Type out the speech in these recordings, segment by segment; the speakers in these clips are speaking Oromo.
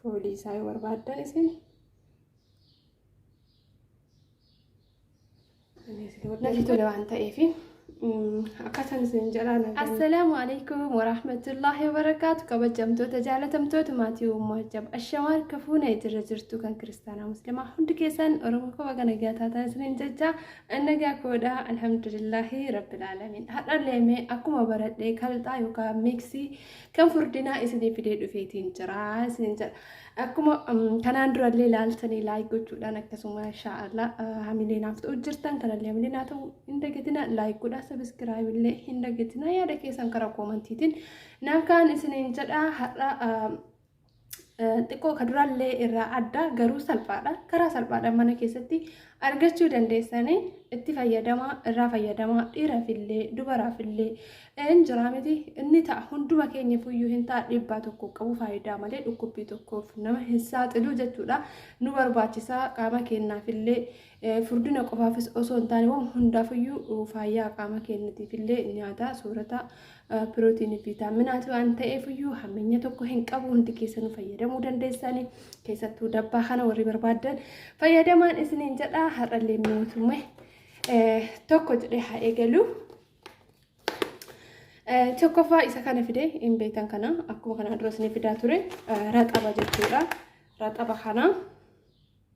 Foolii isaa yoo barbaaddan isin. Natti tole waan ta'eef akkasan isin jedhaa. Assalaamu alaikum warahmatullaahi wabarakaatu. Kabajamtoota jaalatamtoota maatii uummaa jaba ashamaa harka fuuna jirra jirtu kan kiristaanaa muslimaa hundi keessan Oromoo koo baga nagaa taatan isiniin jecha nagaa koodha, alhamdulillaahi rabbil aalamiin. Har'allee mee akkuma baradhee kalxaa yookaan miiksii kan furdinaa isinii fidee dhufeetiin jira isiniin jedha. Akkuma kanaan durallee ilaaltanii like gochuudhaan, akkasuma inshaallah hamilee naaf ta'u jirtan kanallee hamilee naa ta'u hin dagatina, like godhaa, subscribe illee hin dagatina, yaada keessan karaa commentiitiin naaf kaan isiniin jedha. Har'a xiqqoo ka duraallee irraa adda, garuu salphaadha. Karaa salphaadhaan mana keessatti argachuu dandeessanii itti fayyadamaa, irraa fayyadamaa. Dhiiraafillee dubaraafillee hin jiraa miti, inni ta'a, hunduma keenya fuyyuu hin ta'a. Dhiibbaa tokko qabu, faayidaa malee dhukkubbii tokkoof nama hin saaxilu jechuudha. Nu barbaachisaa, qaama keenyaafillee, furdina qofaafis osoo hin taane waan hundaafiyyuu, fayyaa qaama keenyatiifillee nyaata soorata pirootiinii fi viitaaminaati waan ta'eefiyyuu hammeenya tokko hin qabu. Hundi keessanuu fayyadamuu dandeessanii, keessattuu dabbaa kana warri barbaaddan fayyadamaan isiniin jedha. Har'allee mootummaa tokko jedhee haa eegalu. Tokkoffaa isa kana fide. Hin beektan kana, akkuma kanaan dura isinii fidaa ture, raxaba jechuudha. Raxaba kana,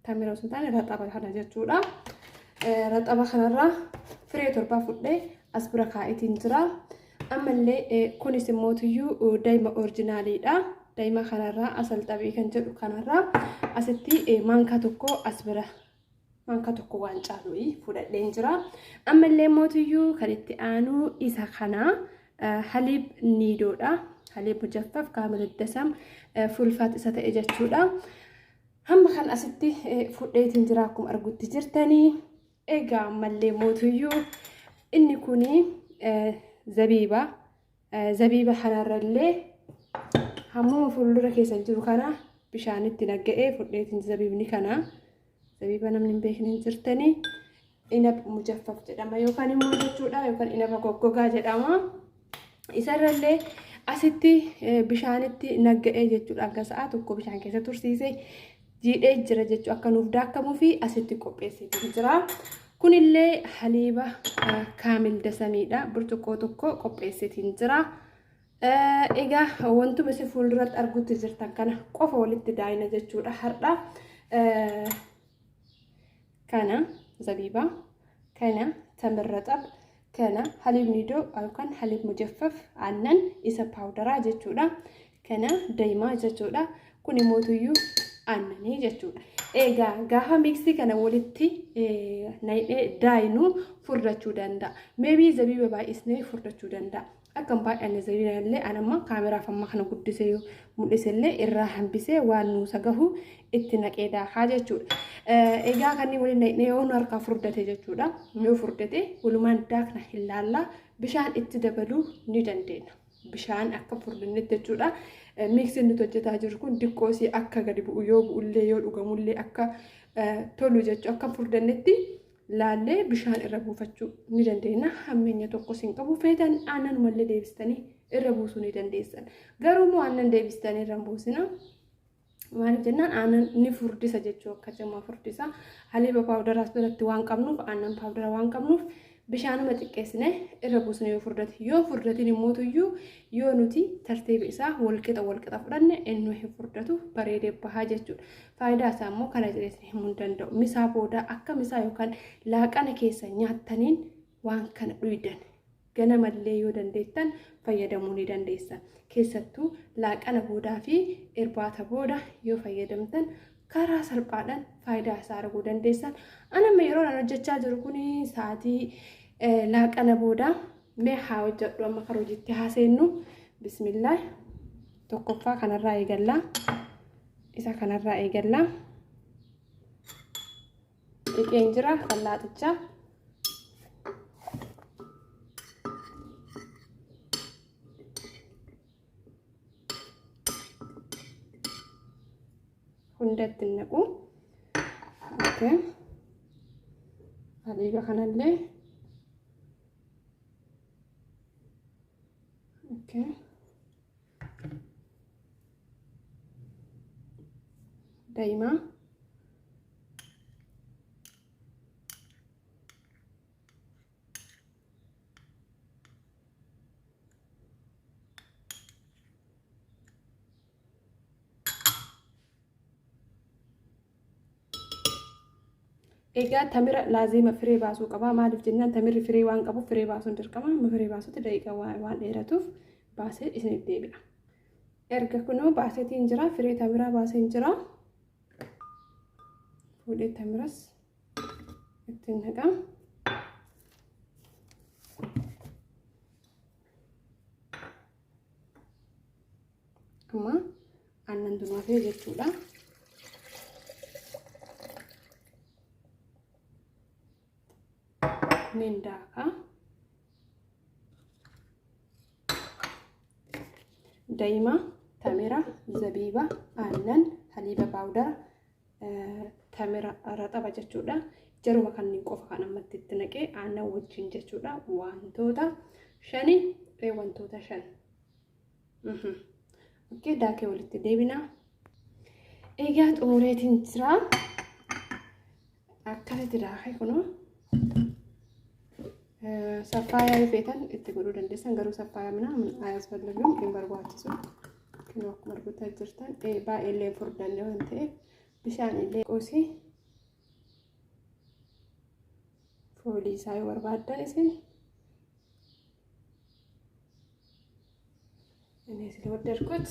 tamira osoo hin taane raxaba kana jechuudha. Raxaba kanarraa firee 7 fudhee as bira kaa'eetiin jira. Ammallee kunis immootuyyuu daa'ima originaliidha. Daa'ima kanarraa, asalxabii kan jedhu kanarraa, asitti maankaa tokko as bira, maankaa tokko waan caalu fudhadheen jira. Ammallee mootiyyuu kan itti aanu isa kana, haliib Niidoodha. Haliib mujaffaf kaamil dasam fulfaat isa ta'e jechuudha. Hamma kan asitti fudheetiin jira akkuma argutti jirtanii. Egaa ammallee mootiyyuu inni kuni zabiiba. Zabiiba kanarrallee hammuma fuuldura keessan jiru kana bishaanitti nagga'ee fudheetiin zabiibni kana. Zabiiba namni hin beekne hin jirtanii. Inab mujaffaf jedhama yookaan immoo jechuudha, yookaan inaba goggogaa jedhama. Isarrallee asitti bishaanitti nagga'ee jechuudha. Akka sa'a tokko bishaan keessa tursiisee jiidhee jira jechuudha, akka nuuf daakkamuu fi asitti qopheessee jira. Kunillee haliiba kaamil dasamiidha. Burcuqqoo tokko qopheesseetiin jira. Egaa wantuma isin fuulduratti arguutti jirtan kana qofa walitti daayina jechuudha har'a. Kana zabiibaa, kana tamir raxab, kana haliib Niidoo yookaan haliib mujaffaf, aannan isa powderaa jechuudha. Kana daa'imaa jechuudha. Kun mootuyyuu aannanii jechuudha. Egaa gaafa mixii kana walitti naqnee daayinu furdachuu danda'a. Maybe zabiiba baay'isnee furdachuu danda'a. Akka hin baay'anne zabiiba illee anamma kaameraaf amma kana guddisee mul'ise illee irraa hambisee waan nuusa gahu itti naqee daakaa jechuudha. Egaa kanneen waliin naqnee yoo nu harkaa furdate jechuudha. Yoo furdate walumaan daakna, hin laallaa, bishaan itti dabaluu ni dandeenya. Bishaan akka furdinnetti jechuudha. Mixiin nuti hojjetaa jirru kun diqqoosii akka gadi bu'u, yoo bu'ullee yoo dhugamullee akka tolu jechuudha. Akka furdannetti laallee bishaan irra buufachuu ni dandeenya. Hammeenya tokkos hin qabu. Feetan aannanumallee deebistanii irra buusuu ni dandeessan. Garuu immoo aannan deebistanii irra hin buusina. Maaliif jennaan aannan ni furdisa jechuu, akka cimaa furdisa. Haliiba powderaas biratti waan qabnuuf, aannan powdera waan qabnuuf, bishaanuma xiqqeessine irra buusne yoo furdate. Yoo furdatin immootuyyuu yoo nuti tartiiba isaa walqixa walqixa fudhanne inni hin furdatu, bareedee bahaa jechuudha. Faayidaa isaa immoo kana jedhee himuu hin danda'u. Misaa booda akka misaa yookaan laaqana keessa nyaattaniin waan kana dhuydan. Ganamallee yoo dandeettan fayyadamuu ni dandeessan. Keessattuu laaqana boodaa fi irbaata booda yoo fayyadamtan karaa salphaadhaan faayidaa isaa arguu dandeessan. Anamma yeroo an hojjechaa jiru kun sa'aatii laaqana booda. Mee haa hojjedhu, amma karaa hojiitti haa seennu. Bismillah. Tokkoffaa kanarraa eegallaa. Isa kanarraa eegallaa. Dhiqeen jira fallaaxichaa. Hundatti naqu. Okay. Haliiba kanallee. Okay. Daa'imaa Egaa tamira laazima firee baasuu qaba. Maaliif jennaan tamirri firee waan qabuuf firee baasuun dirqama. Amma firee baasutti daqiiqaa waan dheeratuuf baasee isiniif deebi'a. Erga kunoo baaseetiin jira. Firee tamiraa baaseen jira. Fuudhee tamiras ittiin naqa. Amma aannan dunaafee jechuudha. Kunneen daakaa. Daa'ima, tamira, zabiiba, aannan, haliiba paawudara, tamira raxaba jechuudha. Jaruma kanneen qofa kan ammatti itti naqee aannan wajjin jechuudha. Wantoota shani wantoota shan. Okkee daakee walitti deebina. Egaa xumureetiin jira. Akkasitti daakee kunoo. Saffaayaa yoo feetan itti godhuu dandeessan garuu saffaayaa minaa ayasfallagum hin barbaachisu. Kunoo akkuma arguutaa jirtan baay'ee illee furdanne waan ta'eef bishaan illee qoosii foolii isaa yoo barbaaddan isin እኔ ስለወደድኩት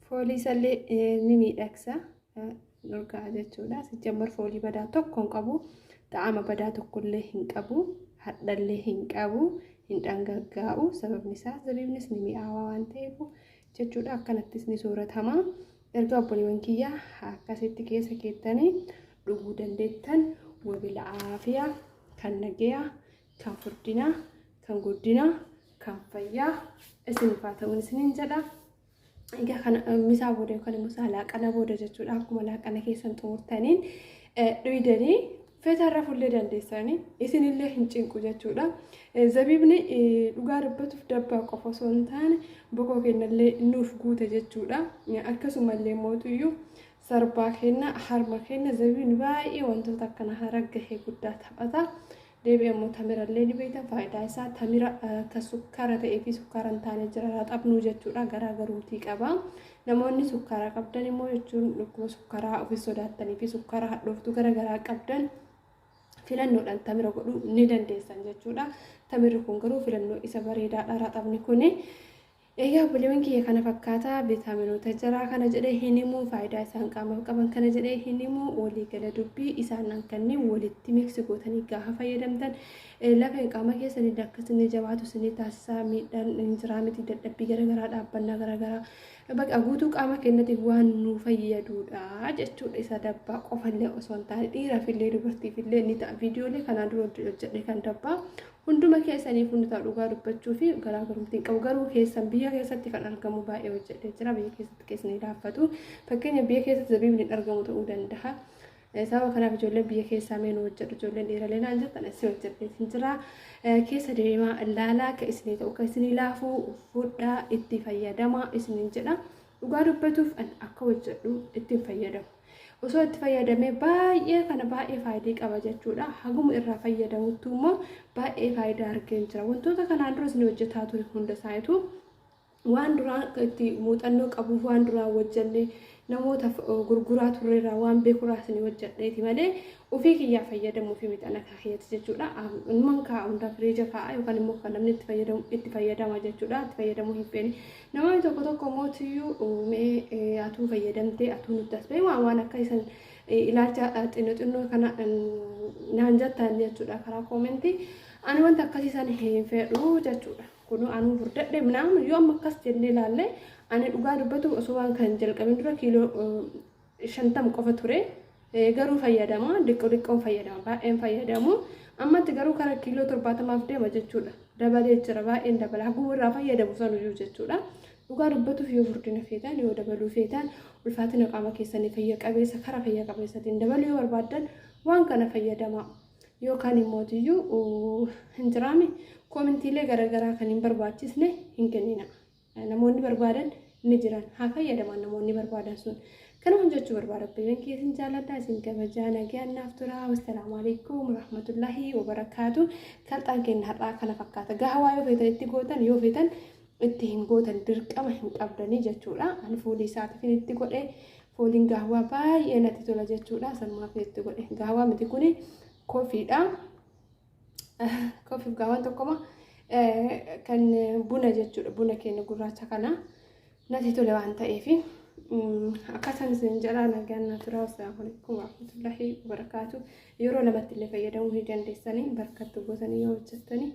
foolii isallee ni miidhagsa urgaa jechuudha. Sijjammar foolii badaa tokko hin qabu. Xa'ama badaa tokkollee hin qabu. Hadhallee hin qabu. Hin dhangaggaa'u. Sababni isaa zabiibnis ni mi'aawaa waan ta'eef jechuudha. Akkanattis ni sooratama. Erga obboleewwan kiyyaa akkasitti keessa keettanii dhuguu dandeettan wabila aafiyaa kan nagayaa kan furdinaa kan guddinaa kan fayyaa isiniif haa ta'uun isiniin jedha. Egaa kana misaa booda yookaan immoo isaa laaqana booda jechuudha. Akkuma laaqana keessan xumurtaniin dhuydanii feetarra fullee dandeessanii isinillee hin cinqu jechuudha. Zabiibni dhugaa dubbatuuf dabbaa qofa osoo hin taane boqoo keenyallee nuuf guute jechuudha. Akkasumallee mootuyyuu sarbaa keenya harma keenya zabiibni baay'ee wantoota akkana hara gahee guddaa taphata. Deebi'ee immoo tamirallee ni beektan faayidaa isaa tamira kan sukkaara ta'ee fi sukkaara hin taane jira raxabnuu jechuudha garaagarumtii qaba. Namoonni sukkaara qabdan immoo jechuun dhukkuba sukkaaraa ofii sodaattanii fi sukkaara hadhooftuu garaagaraa qabdan filannoodhaan tamira godhuu ni dandeessan jechuudha. Tamirri kun garuu filannoo isa bareedaadha raxabni kuni. Egaa obboleewwan kiyya kana fakkaata viitaaminoota jaraa kana jedhee hin himu faayidaa isaan qaamaaf qaban kana jedhee hin himu waliigala dubbii isaan kanneen walitti miksi gootanii gaafa fayyadamtan lafeen qaama keessanii akka isin jabaatu isin taasisaa miidhaan hin jiraa miti dadhabbii garaagaraa dhaabbannaa garaagaraa bakka guutuu qaama keenyatiif waan nu fayyadudha jechuudha isa dabbaa qofallee osoo hin taane dhiiraafillee dubartiifillee ni ta'a viidiyoolee kanaan dura hojjedhe kan dabbaa Hunduma keessaniif hundi ta'a dhugaa dubbachuu fi garaagarumti hin qabu. Garuu keessan biyya keessatti kan argamu baay'ee hojjedhee jira. Biyya keessatti keessan laaffatu. Fakkeenya biyya keessatti zabiibni hin argamu ta'uu danda'a. Sababa kanaaf ijoolleen biyya keessaa mee nu hojjedhu ijoolleen dhiiralee naan jettan isin hojjedhee hin jira. Keessa deemaa ilaalaa akka isinii ta'u akka isinii laafuu fudhaa itti fayyadamaa isiniin jedha. Dhugaa dubbatuuf an akka hojjedhu ittiin fayyadamu. Osoo itti fayyadamee baay'ee kana baay'ee faayidaa qaba jechuudha. Haguma irraa fayyadamuttu immoo baay'ee faayidaa argeen jira. Wantoota kanaan duras ni hojjetaa ture hunda isaayitu waan duraan itti muuxannoo qabuuf waan duraan hojjenne namoota gurguraa turreerraa waan beekurraa isin hojjedheeti malee ofii kiyyaa fayyadamuu fi mixana kaayyatti jechuudha. Ilmaan kaa'a hunda firiija kaa'a yookaan immoo kan namni itti fayyadamu itti fayyadama jechuudha. Itti fayyadamuu hin feene. Namoonni tokko tokko mootiyyuu mee atuu fayyadamtee atuu nutti as ba'e waan waan akka isan ilaalcha xinnoo xinnoo kana naan jettan jechuudha karaa koomentii. Ani wanta akkasii san hin fedhu jechuudha. Kunoo anuu furdadhe minaamin yoo amma akkas jennee ilaalle ani dhugaa dubbatu osoo waan kan jalqabin dura kiiloo 50 qofa ture. Garuu fayyadama diqqoo diqqoon fayyadama baay'een fayyadamu. Ammatti garuu kara kiiloo 70f deema jechuudha. Dabalee jira baay'een dabala haguma irraa fayyadamu sanuyyuu jechuudha. Dhugaa dubbatuuf yoo furdina feetan yoo dabaluu feetan ulfaatina qaama keessanii fayya qabeessa kara fayya qabeessatiin dabaluu yoo barbaaddan waan kana fayyadamaa. Yookaan immoo tiyyuu hin jiraami Koomentiilee garaagaraa kan hin barbaachisne hin kennina. Namoonni barbaadan ni jiran, haa fayyadaman namoonni barbaadan sun. Kanuma jechuu barbaada. Obboleeyyan kiyya, isin jaalladha, isin kabajaa, nagaan naaf tura. Wassalaamu alaikum warahmatullahi wabarakaatu. Kalxaan keenya har'aa kana fakkaata. Gahaa yoo feetan itti gootan, yoo feetan itti hin gootan, dirqama hin qabdanii jechuudha. Ani foolii isaatiif itti godhe. Fooliin gaawwaa baay'ee natti tola jechuudha. Sanumaaf itti godhe. Gaawwaa miti, kuni coffeedha. Coffeef gaawwan tokkoma, kan buna jechuudha. Buna keenya gurraacha kana natti tole waan ta'eef akkasaan isin jedha. Nagaan na tura. Assalaamu alaikum warahmatullahi wabarakaatu. Yeroo lamatti illee fayyadamuu ni dandeessanii, barkattu gootanii yoo hojjettanii.